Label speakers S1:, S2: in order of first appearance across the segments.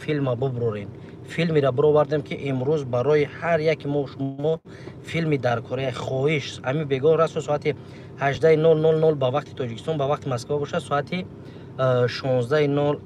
S1: Филма буброрем, филмеро бировардем, ки имрӯз барои ҳар яки мо шумо филми дар Корея. Хоҳиш, ами бегоҳ расо соати 18:00 ба вақти Тоҷикистон, ба вақти Москва бошад соати 16:00,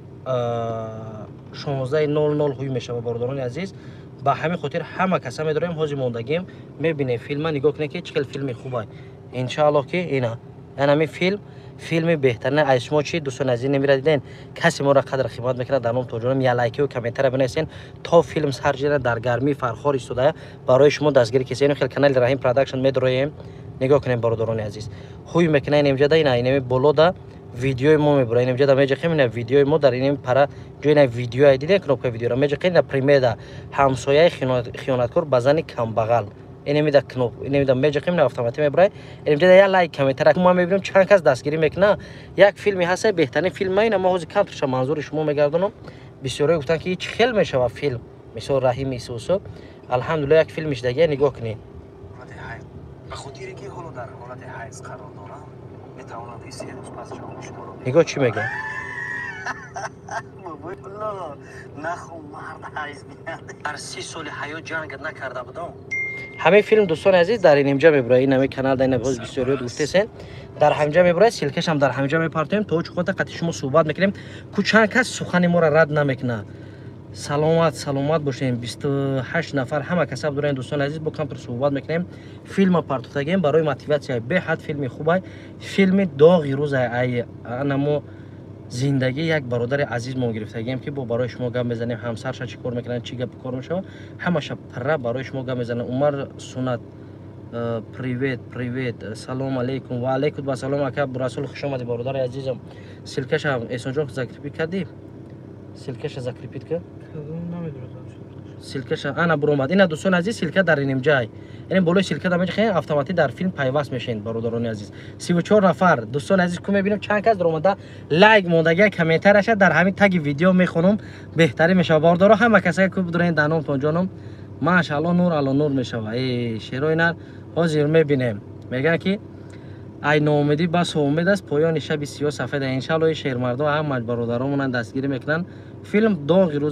S1: 16:00 ҳуй мешавад, бародарони азиз. Ба ҳамин хотир ҳама каса медорем, ҳозир мондагим, мебинем филма. Нигоҳ кунед, ки чӣ хел филми хуба. Иншааллоҳ, ки ина ҳамин филм, филми беҳтарина. Аз шумо чӣ, дӯстони азиз, немира диден, касе моро қадр хидмат мекунад. Дар ном тоҷонам я лайкиву комментария бинависен, то филм сар ҷина. Дар гармии Фархор истода барои шумо дастгирӣ кесен. Хел канали Раҳим Продакшн медроем. Нигоҳ кунем, бародарони азиз, ҳуй мекунад. Инҷада ина инами болода видеои мо мебура. Инҷада меҷақем, ина видеои мо дар инами пара ҷои ина видеоя дидем, кнопка видеора меҷақем. Ина примеда ҳамсояи хиёнаткор ба зани камбағал. Инамида кноп, инамида меҷақем, ина автоматӣ мебурад. Инҷада я лайк, комментария, ма мебинем, чанд кас дастгирӣ мекунад. Як филме ҳаста, беҳтарин филм. Ина ма ҳозир камтарша манзури шумо мегардонам. Бисёрое гуфтанд, ки чӣ хел мешавад филм, мисол Раҳими Исусу. Алҳамдулилла, як филмиш дагия, нигоҳ кунед.
S2: Ба хотире ки ҳоло дар ҳолати ҳайз қарор дорам, метавонам, ки 3 рӯз пас ҷавоби шуморо
S1: Нигоҳ, чӣ мегӯяд.
S2: Наху мард ҳайз бинад.
S1: Дар 30 соли ҳаёт ҷанг накарда будам. Ҳамин филм, дӯстони азиз, дар инҷа мебурад. Ин ҳамин канал дар ин боз бисёриёт гуфтесен, дар ҳамҷа мебурад. Ссылка шам дар ҳамҷа мепартоем. То чӣ қати шумо суҳбат мекунем, ку чанд кас сухани моро рад намекунад. Саломат, саломат бошем. 28 нафар ҳама касаб дорем, дӯстони азиз. Бо камтар суҳбат мекунем. Филма партофтагем барои мотиватсия. Беҳад филми хубай, филми доғи рӯза. Ай анамо зиндагӣ як бародари азизмон гирифтагием, ки бо барои шумо гап мезанем. Ҳамсарша чӣ кор мекунанд, чӣ гап кор мешавад, ҳамаша пурра барои шумо гап мезанем. Умар Сунат, привет, привет, салом алейкум. Ва алейкум басалом, ака Расул, хуш омадӣ, бародари азизам. Ссылка ша, Эҳсонҷон, закрепить кардӣ? Ссылка ша закрепить ка, ссылка ша. Ана буромад. Ина, дӯстони азиз, ссылка дар инимҷай. Яъне болои ссылка да меҷахе, автоматӣ дар филм пайваст мешавед, бародарони азиз. 34 нафар, дӯстони азиз, ку мебинем, чанд кас даромада, лайк мондагия, комментарияша дар ҳамин таги видео мехонам. Беҳтарин мешавад, бародаро. Ҳама касае ку бидорен, дар номтон ҷоном, машаалло, нур ало нур мешава. Э, шерои нар ҳозир мебинем. Мегӯянд, ки ай ноумедӣ бас умед аст, поёни шаби сиёҳ сафеда. Иншаалло, шермардо ҳама бародаромонан дастгирӣ мекунанд. Филм доғи рӯз.